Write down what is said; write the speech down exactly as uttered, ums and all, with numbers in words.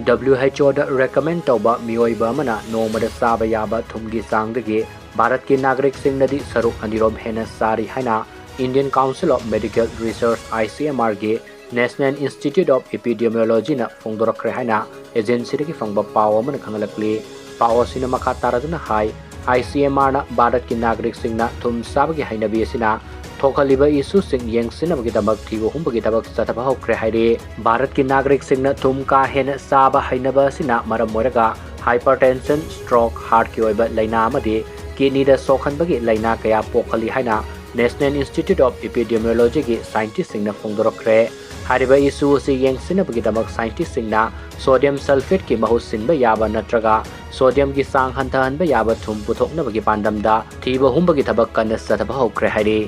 WHO the recommend ꯇꯧꯕ ꯃꯤꯑꯣꯏꯕ ꯑꯃꯅ ꯅꯣꯡꯃꯗ ꯆꯥꯕ ꯌꯥꯕ ꯊꯨꯝꯒꯤ ꯆꯥꯡꯗꯒꯤ ꯚꯥꯔꯠꯀꯤ ꯅꯥꯒꯔꯤꯛꯁꯤꯡꯅꯗꯤ ꯁꯔꯨꯛ ꯑꯅꯤꯔꯣꯝ ꯍꯦꯟꯅ ꯆꯥꯔꯤ ꯍꯥꯏꯅ Indian Council of Medical Research, ICMR ꯒꯤ National Institute of Epidemiology ꯅ ꯐꯣꯡꯗꯣꯔꯛꯈ꯭ꯔꯦ ꯍꯥꯏꯅ agency ꯗꯒꯤ ꯐꯪꯕ ꯄꯥꯎ ꯑꯃꯅ ꯈꯪꯍꯜꯂꯛꯂꯤ꯫ ꯄꯥꯎ ꯑꯁꯤꯅ ꯃꯈꯥ ꯇꯥꯔꯗꯨꯅ ꯍꯥꯏ, ICMR ꯅ ꯚꯥꯔꯠꯀꯤ ꯅꯥꯒꯔꯤꯛꯁꯤꯡꯅ ꯊꯨꯝ ꯆꯥꯕꯒꯤ ꯍꯩꯅꯕꯤ ꯑꯁꯤꯅ ꯊꯣꯛꯍꯜꯂꯤꯕ issue ꯁꯤꯡ ꯌꯦꯡꯁꯤꯟꯅꯕꯒꯤꯗꯃꯛ ꯊꯤꯕ ꯍꯨꯝꯕꯒꯤ ꯊꯕꯛ ꯆꯠꯊꯕ ꯍꯧꯈ꯭ꯔꯦ ꯍꯥꯏꯔꯤ꯫ ꯚꯥꯔꯠꯀꯤ ꯅꯥꯒꯔꯤꯛꯁꯤꯡꯅ ꯊꯨꯝ ꯀꯥ ꯍꯦꯟꯅ ꯆꯥꯕ ꯍꯩꯅꯕ ꯑꯁꯤꯅ ꯃꯔꯝ ꯑꯣꯏꯔꯒ hypertension, stroke, heart ꯀꯤ ꯑꯣꯏꯕ ꯂꯥꯏꯅꯥ ꯑꯃꯗꯤ kidney ꯗ ꯁꯣꯛꯍꯟꯕꯒꯤ ꯂꯥꯏꯅꯥ ꯀꯌꯥ ꯄꯣꯛꯍꯜꯂꯤ ꯍꯥꯏꯅ National Institute of Epidemiology ꯒꯤ scientist ꯁꯤꯡꯅ ꯐꯣꯡꯗꯣꯔꯛꯈ꯭ꯔꯦ꯫ ꯍꯥꯏꯔꯤꯕ issue ꯑꯁꯤ ꯌꯦꯡꯁꯤꯟꯅꯕꯒꯤꯗꯃꯛ scientist ꯁꯤꯡꯅ sodium sulphate ꯀꯤ ꯃꯍꯨꯠ ꯁꯤꯟꯕ ꯌꯥꯕ ꯅꯠꯇ꯭ꯔꯒ sodium ꯒꯤ ꯆꯥꯡ ꯍꯟꯊꯍꯟꯕ ꯌꯥꯕ ꯊꯨꯝ ꯄꯨꯊꯣꯛꯅꯕꯒꯤ ꯄꯥꯟꯗꯝꯗ ꯊꯤꯕ ꯍꯨꯝꯕꯒꯤ ꯊꯕꯛ ꯀꯟꯅ ꯆꯠꯊꯕ ꯍꯧꯈ꯭ꯔꯦ ꯍꯥꯏꯔꯤ꯫